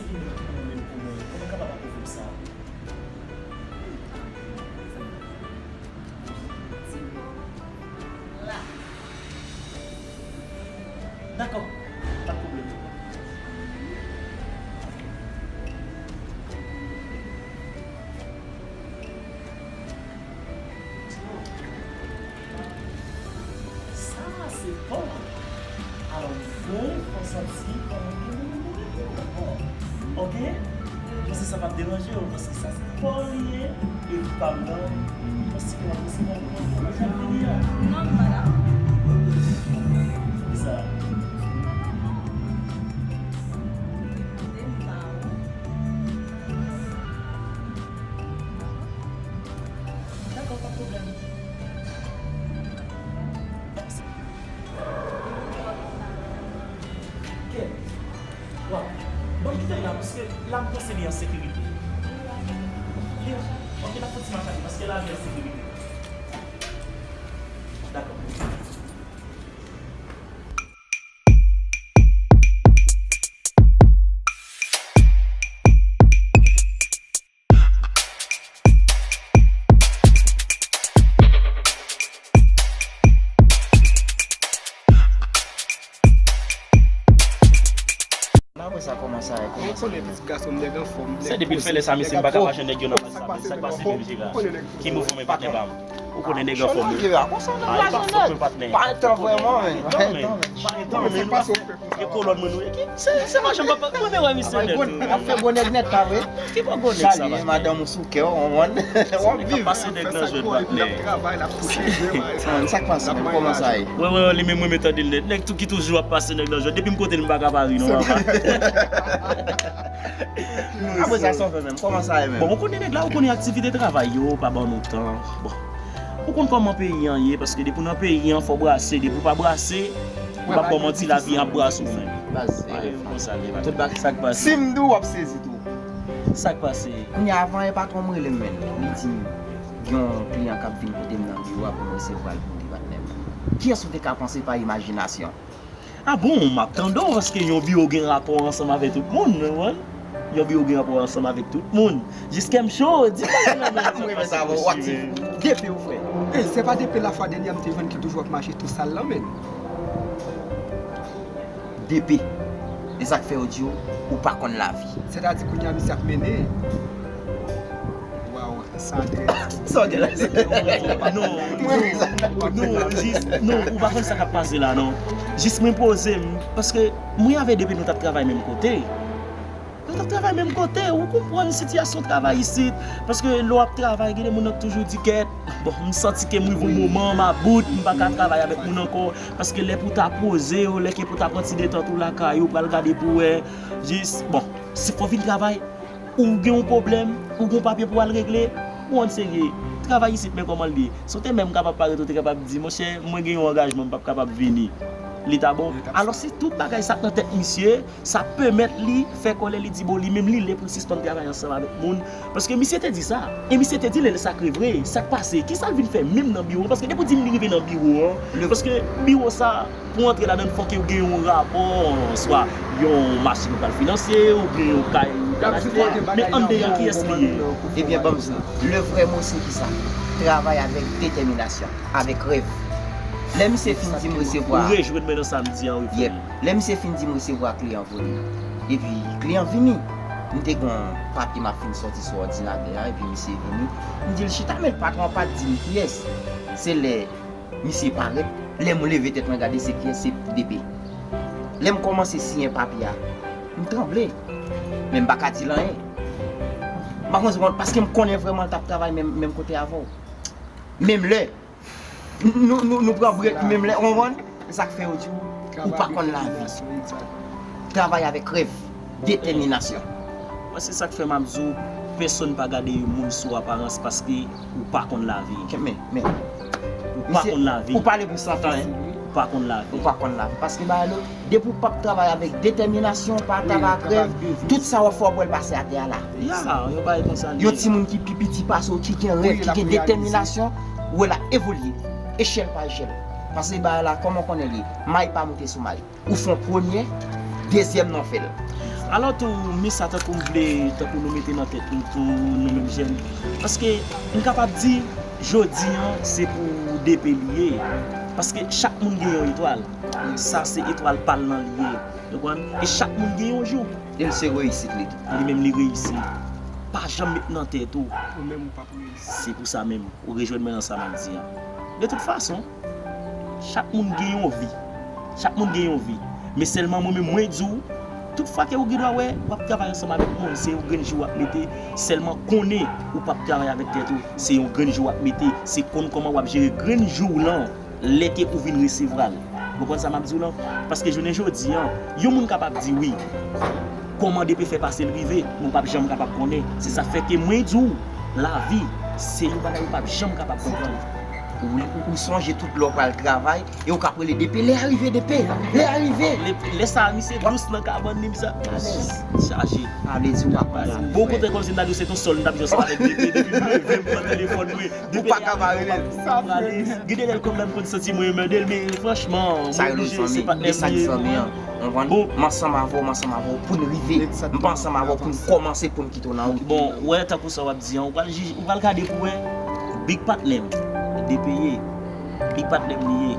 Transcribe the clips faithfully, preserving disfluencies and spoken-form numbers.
Kòman kapab apwouve m sa? Dakò, pa de pwoblèm. Sa se bon. Alò, mwen, fò santi kòman ke nou mete yo dakò. Oke? Mwen panse sa p ap deranje w, paske sa se pa w li ye, e pa m nan, mwen panse ke w ap resevwa l kòman jan l vini an. Non, m pa dakò. Poukisa? Dakò, pa pwoblèm. Kè. Waw. Ban m kite l la, paske la m panse li an sekirite. Li, ok, n ap fè ti mach ale, paske la li an sekirite. Dakò. Apre sa, kòman sa ye? Kòman sa ye? Ou konnen pitit gason m nèg anfòm. Se depi l fè lè sa, mesye, m pa ka mache nèg yo nan WhatsApp. Sa k pase menm, Jera? Ki mouvman, men, patnè pa m? Ou konnen nèg anfòm. Ay, pa fòk, men, patnè. Pa tan vrèman, men. Non, men, pa tan, men. E kolòn mwen nou ye. Ki, se, se machann papa. Mwen, men, wè, misye nèt. Ap fè gwo nèg nèt, pa vre? Ki pa gwo nèg sa, patnè? Salye madanm ou sou kè w, w konprann? W ap viv. Pase nèg nan jwèt, patnè. Sa k pase menm? Kòman sa ye? Wè, wè, li menm, mwen, men, tande l nèt. Nèg tou ki toujou ap pase nèg nan jwèt. Depi m kote l, m pa ka pa ri, non, papa. Apre sa, sa w fè menm? Kòman sa ye menm? Bon, ou konnen nèg la, ou konnen aktivite travay yo, pa ban nou tan. Bon. Ou konn kòman peyi an ye, paske depi w nan peyi an, fò w brase. Depi w pa brase, m p ap ba w manti, lavi an ap brase w menm. Baz, e konsa l ye. Tout bagay sa k pase. Si m di w, w ap sezi tou. Sa k pase? Kounye a, avan yè, patwon m rele m, menn. Li di m, gen yon kliyan k ap vin kote m nan biwo a pou m resevwa l pou li, patnè m. Kiyès ou te ka panse pa imajinasyon? A bon, m ap tande w, paske yon biwo gen rapò ansanm avèk tout moun, ou konprann? Yon biwo gen rapò ansanm avèk tout moun. Jis kè m cho, di m bagay nan men. M renmen sa, bon, w aktif. D P ou, frè? E, se pa depi lafwa dènyè m te jwenn ki toujou ap mache tou sal lan, menn. D P. E sa k fè yo di w, ou pa konn lavi. Sètadi kounye a misye ap mennen. Waw, sa trè. Sa w gen la? Non, non, non, jis, non, ou pa konn sa k ap pase la, non. Jis mwen poze m, paske mwen avè D P nou t ap travay menm kote. Nou t ap travay menm kote, ou konprann sitiyasyon travay isit. Paske lè w ap travay, gen de moun nan toujou di, "Kèt, bon, m santi ke m rive yon moman, m about, m pa ka travay avèk moun ankò." Paske lè pou w ta poze w, lè ke pou w ta pran ti detant ou lakay ou, pral gade pou w wè, jis, bon, si fò w vin travay, ou gen yon pwoblèm, ou gen yon papye pou w al regle, ou konn serye. Travay isit, men kòman l ye. Si w te menm kapab parèt, ou te kapab di, "Monchè, mwen gen yon angajman, m p ap kapab vini." Li ta bon. Alò, si tout bagay sa k nan tèt misye, sa pèmèt li fè kòlè, li di, bon, li menm, li lè pou l sispann travay ansanm avèk moun. Paske misye te di sa. E misye te di l, e sa k vre. Sa k pase? Kisa l vin fè menm nan biwo an? Paske depi w di m li rive nan biwo an, paske biwo sa, pou w antre ladan l, fòk ou gen yon rapò, swa yon machin ou pral finanse, oubyen yon kay ou pral achte. Men anndedan, kiyès li ye? Ebyen, ban m di w, le vrai mot, se kisa? Travay avèk detèminasyon, avèk rèv. Lè misye fin di m resevwa. Ou rejwenn mwen nan sa m di an, wi, frè. Yep. Lè misye fin di m resevwa kliyan, epi kliyan vini. M te gen yon papye m ap fin sòti sou òdinatè a, epi misye vini. M di l chita, men patwon an pa t di m kiyès. Se lè misye parèt, lè m leve tèt mwen gade se kiyès, se D P. Lè m kòmanse siyen papye a, m tranble. Men m pa ka di l anyen. M pa konn si w konn, paske m konnen vrèman l t ap travay menm, menm kote avè w. Menm lè. Nou, nou, nou pran brèk menm lè, ou konprann? Se sa k fè yo di w, ou pa konn lavi. Travay avèk rèv, detèminasyon. Mwen, se sa k fè m ap di w, pèsonn pa gade yon moun sou aparans, paske ou pa konn lavi. Men, men. Ou pa konn lavi. Ou pale pou santan, en. Ou pa konn lavi. Ou pa konn lavi. Paske bagay yo, depi w p ap travay avèk detèminasyon, w pa travay ak rèv, tout sa w ap fè w ap wè l pase atè a la. Ya, yon bagay konsa li ye. Yon timoun ki pi piti pase w, ki gen rèv, ki gen detèminasyon, ou wè l ap evolye, echèl pa echèl. Paske bagay la, kòman w konnen li ye? May pa moute sou may. Ou fè yon premye, dezyèm nan w fè l. Alò tou, men sa tankou m vle, tankou nou mete nan tèt nou tou, nou menm jèn. Paske m kapab di, jodi an, se pou D P li ye. Paske chak moun gen yon etwal. Sa se etwal pa l nan li ye. Ou konprann? E chak moun gen yon jou. E l se reyisit li tou. Li menm li reyisi. Pa janm met nan tèt ou. Ou menm ou p ap reyisi. Se pou sa menm, ou rejwenn mwen nan sa m ap di an. De tout fason, chak moun gen yon vi. Chak moun gen yon vi. Men sèlman mwen menm mwen di w, tout fwa ke ou gen dwa wè, w ap travay ansanm avèk moun, se yon grenn jou w ap mete, sèlman konnen ou p ap travay avèk tèt ou, se yon grenn jou w ap mete, se konn kòman w ap jere grenn jou w lan. Lè ke ou vin resevwa l. Ou konprann sa m ap di w lan? Paske jounen jodi an, yon moun kapab di wi, kòman D P fè pase l rive, men w p ap janm kapab konnen. Se sa k fè ke mwen di w, lavi, se yon bagay ou p ap janm kapab konprann. Ou, ou, ou sonje tout lè w pral travay, e w k ap rele D P, lè a rive D P, lè a rive. Lè, lè sa a, misye dous nan kabann li, misye ap alèz, chaje. Alèz, ou pa konn sa. Bon, kote kòmsi m ta di w se ton sòl, m t ap jwe ansanm avèk D P depi m leve, m pran telefòn mwen. Ou pa ka pa rele l. Gade, lè l konn menm konn santi mwen anmède l, men franchman, mwen oblije, se patnè m ye. Bon. M ansanm avè w, m ansanm avè w pou n rive. M pa ansanm avè w pou n kòmanse, pou n kite w nan wout. Bon, ou wè, tankou sa w ap di an, ou pral jije, ou pral gade pou wè. Big patnè m, D P ye. Big patnè m li ye.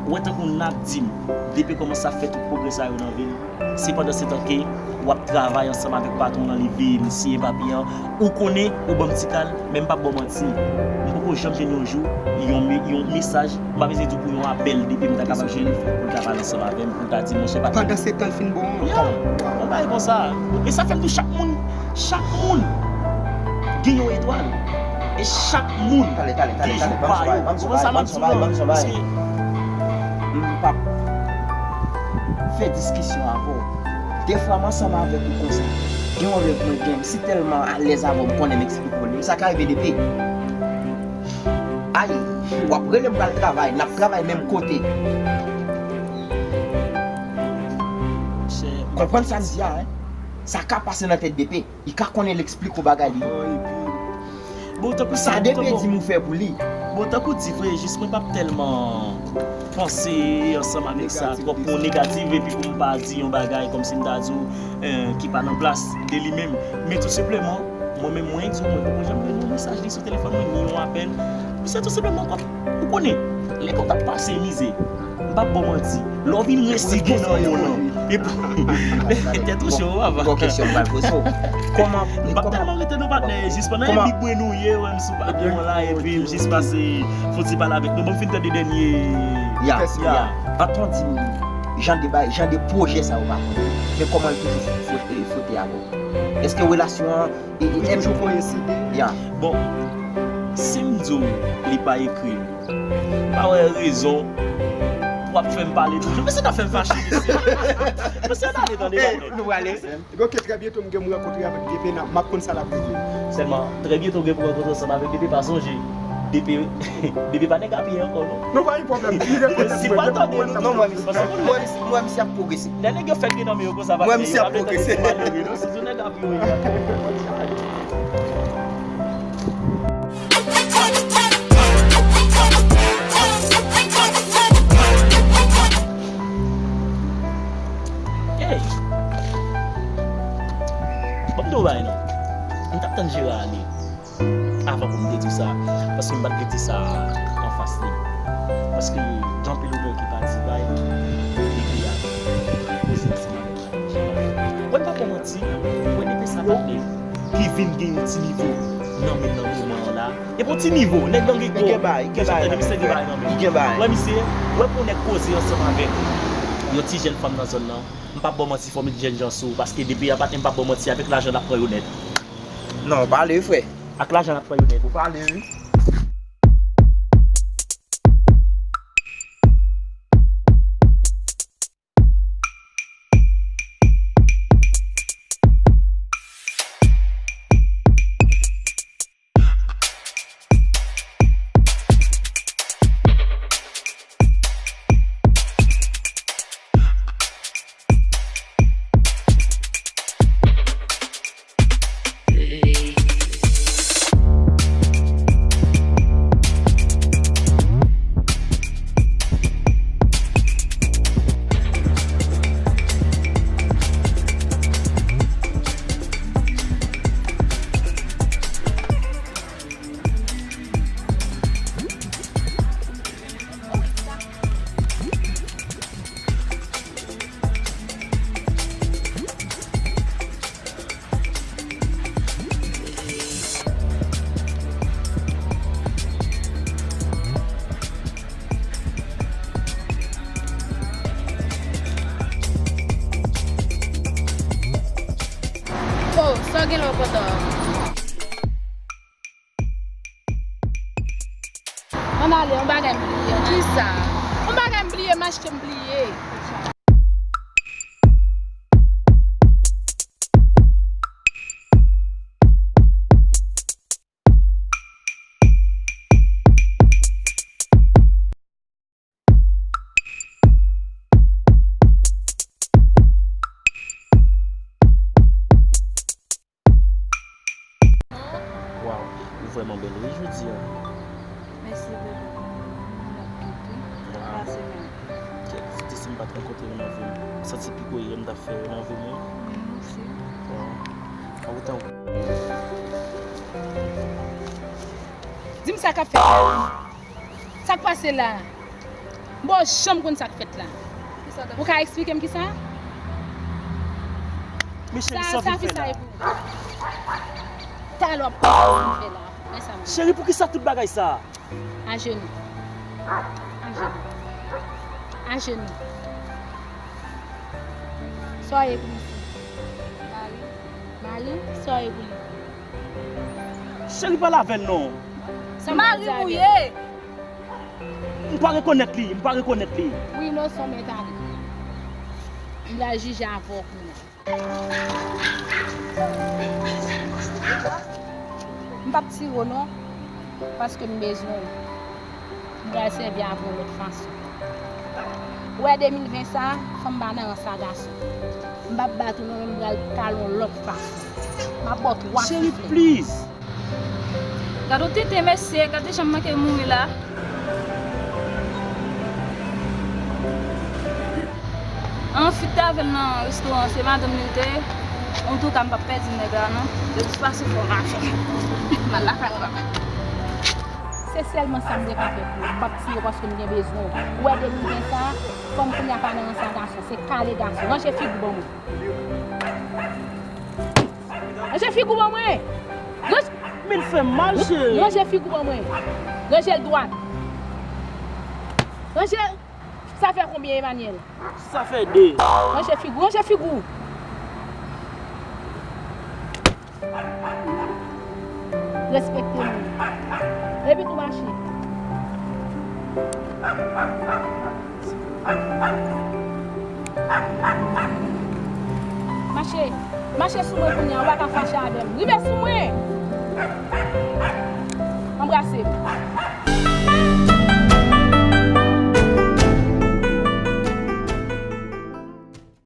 Ou wè tankou n ap di m, D P kòmanse ap fè tout pwogrè sa yo nan vi l. Se pandan se tan ke w ap travay ansanm avèk patwon nan, li veye m siyen papye an. Ou konnen, ou ban m ti kal, men m p ap ba w manti. M poko janm jwenn yon jou, yon me-, yon mesaj, m pa bezwen di w pou yon apèl, D P m ta kapab jwenn pou l ta pale ansanm avè m, pou l ta di, monchè, patnè. Pandan se tan l fin bon an. Ya, yon bagay konsa. E sa fè m di w chak moun, chak moun gen yon etwal. E chak moun gen jou pa yo. Ou konprann sa m ap di w lan? Paske m p ap fè diskisyon avè w. Defwa m ansanm avèk ou konsa. Gen yon rèv mwen gen, m si tèlman alèz avè w, m konnen m eksplike w li. Sa ka rive D P. Ay, w ap rele m pral travay, n ap travay menm kote. Konprann sa m di a, en? Sa ka pase nan tèt D P. Li ka konnen l eksplike w bagay li. Bon, tankou sa, D P di m ou fè pou li. Bon, tankou di vre, jis mwen p ap tèlman panse ansanm avèk sa twòp pou negatif, epi pou m pa di yon bagay kòmsi m ta di w, eh, ki pa nan plas de li menm. Men tou senpleman, mwen menm mwen di w, mwen poko janm gen yon mesaj li sou telefòn mwen, ni yon apèl. Se tou senpleman kòm, ou konnen, lè ke w t ap pase mizè, m p ap ba w manti. Lè w vin resi gen nan yon lan. Epi, tèt ou cho, papa. Bon kesyon m pral poze w. Kòman, m p ap tèlman rete non, patnè, jis pandan e big mwen nou ye, wè m sou patwon la, epi m jis pase fon ti pale avèk nou. Bon, m fin tande dènye. Ya, ya. Antan di m, jan de bay, jan de pwojè sa yo pa konn. Men kòman l toujou fwote, fwote avè w? Èske relasyon an Li toujou koyenside. Ya. Bon, si m di w li pa ekri m, m pa wè rezon w ap fè m pale toujou. Mesye, n ap fè m fache, mesye. Mesye, n ale, tande, tande. Nou prale. Ebyen, oke, trè byento m gen pou m rankontre avèk D P, n ap, m ap konn sa l ap regle. Sèlman, trè byento w gen pou w rankontre ansanm avèk D P, pa sonje. D P, D P pa nèg a pye ankò, non. Non, pa gen pwoblèm. Si pa tande nou, non, mwen, mwen, mwen, mwen, misye ap pwogrese. Lè nèg yo fèk gen nan men yo konsa, pa pye, yo pa vle tande ti malere, non. Si yon nèg ap Hey! Ban m di w bagay non. M t ap tann Jera ale avan pou m te di w sa. Paske m pa t vle di sa anfas li. Paske gen anpil odè ki pa di bay. Epi a, koze ansanm avèk Wè, m p ap ba w manti, wè, depi sa patnè ki vin gen yon ti nivo nan men l nan moman an la. E pou ti nivo, nèg nan gen gwo. Li gen bay, li gen bay nan men l. Li gen bay. Wè, misye, wè, pou nèg koze ansanm avèk yon ti jèn fanm nan zòn nan, m p ap ba w manti, fò m jèn jan sou ou, paske depi a patnè, m p ap ba w manti, avèk lajan l ap pran yo nèt. Non, ou pale, frè. Ak lajan l ap pran yo nèt. Ou pale, wi. Yo gen lè w kontan. Ann ale, yon bagay m bliye. Kisa? Yon bagay m bliye, m achte m bliye. Waw, ou vrèman bèl wi jodi a. Mèsi bebe. Mwen ap tout wi. Waw. Pase menm. Kèt, se te si m pa t rankontre w nan vi m. M santi pi gwo erè m t ap fè nan vi m wi. Mèsi. Waw. Anpoutan. Di m sa k ap fèt la. Sa k pase la? M pa janm konn sa k fèt la. Ou ka eksplike m kisa? Sa, sa, kisa e pou ou? Talè w ap konn sa w vin fè la. Men sa m. Cheri, poukisa tout bagay sa? Ajenou. Ajenou. Ajenou. Sa w ye pou misye? Mari. Mari, sa w ye pou li? Cheri, pale avè l non. Mari m ou ye. M pa rekonèt li, m pa rekonèt li. Wi, non, sa w mèt ale. M pral jije avè w kounye a. M p ap tire w non, paske m bezwen w. M pral sèvi avè w lòt fason. Ou wè de mil ven sa, fanm pa nan rans a gason. M p ap bat ou non, men m pral kale w lòt fason. M ap ba w twa siflèt. Cheri, please. Gade yon tenten mesye, gade jan m manke mouri la. An, fi t avè m nan restoran, se madanm li l te ye. Antouka, m p ap pèdi nèg la non. De tout fason, fò m achte. M al lakay mwen papa. Se sèlman sa m te ka fè pou ou. M p ap tire paske m gen bezwen w. Ou wè de mil ven sa, fanm kounye a pa nan rans a gason, se kale gason. Ranje figi w ban mwen. Ranje figi w ban mwen. Ranje. Men l fè m mal, cheri. Ranje figi w ban mwen. Ranje l dwat. Ranje. Sa fè konbyen, Emmanuel? Sa fè de. Ranje figi w, ranje figi w. Respekte moun. Epi tou mache. Mache, mache sou mwen kounye a, ou pa ka fache avè m. Rive sou mwen. Anbrase m.